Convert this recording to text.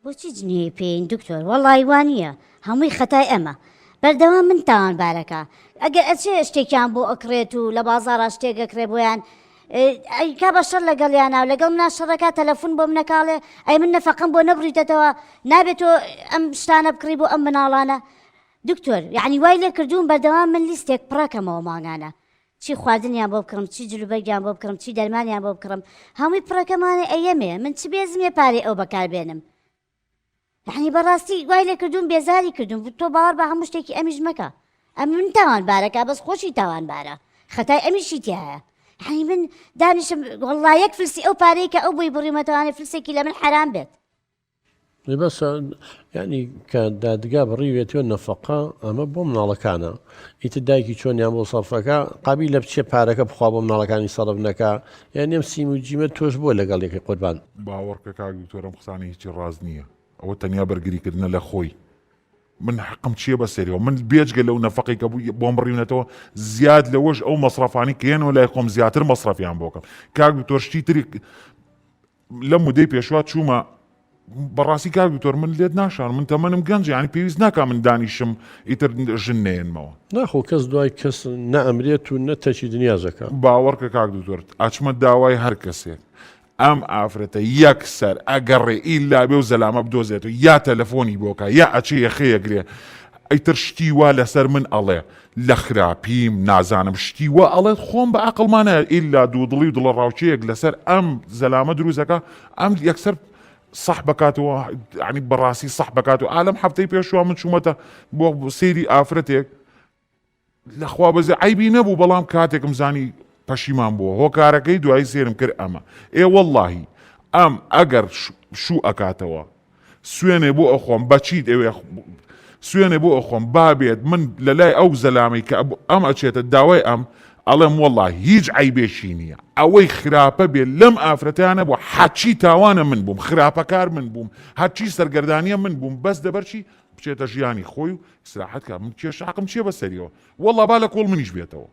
بۆچی جنێوی پێین دکتۆر وەڵی وانییە هەمووی خەتای ئەمە بەردەوام من تاوانبارەکە ئەگەر ئەچێ شتێکیان بۆ ئەکڕێت و لە بازاڕا شتێک ئەکڕێ بۆیان ئەیکا بە شەڕ لەگەڵیانا و لەگەڵ منا شەڕەکا تەلەفون بۆ منەکاڵێ ئەی من نەفەقەم بۆ نەبڕیتەتەوە نابێت تۆ ئەم شتانە بکڕی بۆ ئەم مناڵانە دکتۆر یعنی وای لێ کردووم بەردەوام من لیستێک پڕەکەمەوە مانگانە چی خواردنیان بۆ بکڕم چی جلوبەرگیان بۆ بکڕم چی دەرمانیان بۆ بکڕم هەمووی پڕەکەمانە ئەیەمێ من چ بێزمێ پارەی ئەو بەکار بێنم یعنی بەڕاستی وای لێ کردوم بێزاری کردوم تۆ باوەڕ بە هەموو شتێکی ئەمیش مەکە ئەم من تاوان بارەکە بەس خۆشی تاوان بارە خەتای ئەمیشی تایە یعنی من دانیشم وەڵڵا یەک فلسی ئەو پارەی کە ئەو بۆی بڕیمەتەوانێ فلسێکی لە من حەرام بێت بەسە ینی کە دادگا بڕیوێتەوە نەفەقە ئەمە بۆ مناڵەکانە ئیتر دایکی چۆنیان بۆ سەرفەکە قابی لە بچێ پارەکە بخوا بۆ مناڵەکانی سەرف نەکا یان ئەم سیم و جیمە تۆش بۆ لەگەڵ یەکەی قوربان. باوەڕکە کاک دکتۆر ئەم قسانە هیچی ڕاست نییە ئەوە تەنیا بەرگری کردنە لە خۆی من حەقم چییە بەسەریەوە من بێجگە لەو نەفەقی کە بوو بۆم بڕیونەتەوە زیاد لەوەش ئەو مەسرەفانی کە یەنەوە لای خۆم زیاتر مەسرەفیان بۆکەم کاک دکتۆر شتی تری لەم مدەی پێشوا چوومە بەڕاستی کاک دکتۆر من لێت ناشان من تەمەنم گەنج ینی پێویست ناکا من دانیشم ئیتر ژن نێنمەوە. ناخۆ کەس دوای کەس نە ئەمرێت و نە تەکی دنیاش ئەکا. باوەڕکە کاک دکتۆر ئەچمە داوای هەر کەسێک ئەم ئافرەتە یەک سەر ئەگەڕێ ئیلا بێ و زەلامە بدۆزێتەوە یا تەلەفۆنی بۆکا یا ئەچێ یەخەی ئەگرێ ئیتر شتی وا لەسەر من ئەڵێ لە خراپیم نازانم شتی وا ئەڵێت خۆم بە عەقڵما نایەت ئیلا دوودڵی و دڵەڕاوکێیەک لەسەر ئەم زەلامە دروست ئەکا ئەم یەکسەر سەح بکاتەوە ینی بەڕاستی سەح بکات و ئالم هەفتەی پێشوە من چوومەتە بۆ سەیری ئافرەتێک لەخوا بەزێ عیبی نەبوو بەڵام کاتێکم زانی پەشیمان بووە هۆکارەکەی دوایی سێرم کرد ئەمە ئێ وەڵڵاهی ئەم ئەگەر شوو ئەکاتەوە سوێنێ بۆ ئەخۆم بەچیت ئەوێ سوێنێ بۆ ئەخۆم بابێت من لە لای ئەو زەلامەی کە ئەم ئەچێتە داوای ئەم ئەڵێم وەڵا هیچ عیبێکی نییە ئەوەی خراپە بێ لەم ئافرەتیانە بوو حەچی تاوانە من بووم خراپەکار من بووم هەرچی سەرگەردانیە من بووم بەس دەبەرچی بچێتە ژیانی خۆی و ئیسراحەت کە من کێشە حەقم چییە بەسەریەوە وەڵا با لە کۆڵ منیش بێتەوە.